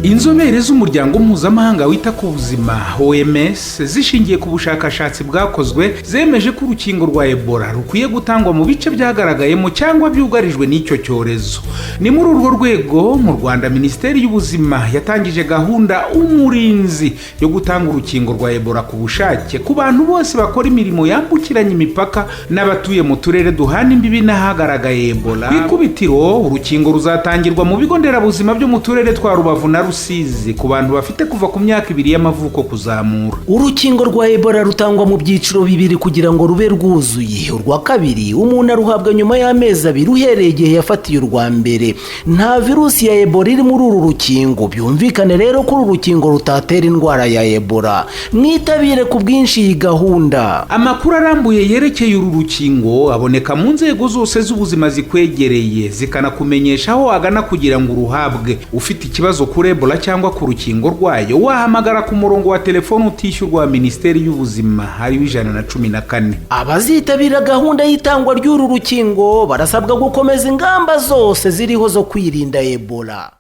Inzobere z'Umuryango Mpuzamahanga wita ku Buzima, OMS, zishingiye ku bushakashatsi bwakozwe, zemeje ko urukingo rwa Ebola rukwiye gutangwa mu bice byagaragayemo cyangwa byugarijwe n'icyo cyorezo. Ni muri urwo rwego mu Rwanda Minisiteri y'Ubuzima yatangije gahunda Umurinzi yo gutanga urukingo rwa Ebola ku bushake ku bantu bose bakora imirimo yambukiranya imipaka n'abatuye mu turere duhana imbibi n'ahagaragaye Ebola. Ku ikubitiro, urukingo ruzatangirwa mu bigo nderabuzima byo mu turere twa Rubavu na Rusizi ku bantu bafite kuva ku myaka 2 y'amavuko kuzamura. Urukingo rwa Ebola rutangwa mu byiciro bibiri kugira ngo rube rwuzuye. Urwa kabiri umuntu aruhabwa nyuma y'amezi 2 uhereye igihe yafatiye urwa mbere. Nta virusi ya Ebola iri muri uru rukingo, byumvikane rero ko uru rukingo rutatera indwara ya Ebola. Mwitabire ku bwinshi iyi gahunda. Amakuru arambuye yerekeye uru rukingo aboneka mu nzego zose z'ubuzima zikwegereye, zikanakumenyesha aho wagana kugira ngo uruhabwe. Ufite ikibazo kuri Ebola cyangwa ku rukingo rwayo, wahamagara ku murongo wa telefone utishyurwa wa Minisiteri y'Ubuzima, ariwo 114. Abazitabira gahunda y'itangwa ry'uru rukingo barasabwa gukomeza ingamba zose ziriho zo kwirinda Ebola.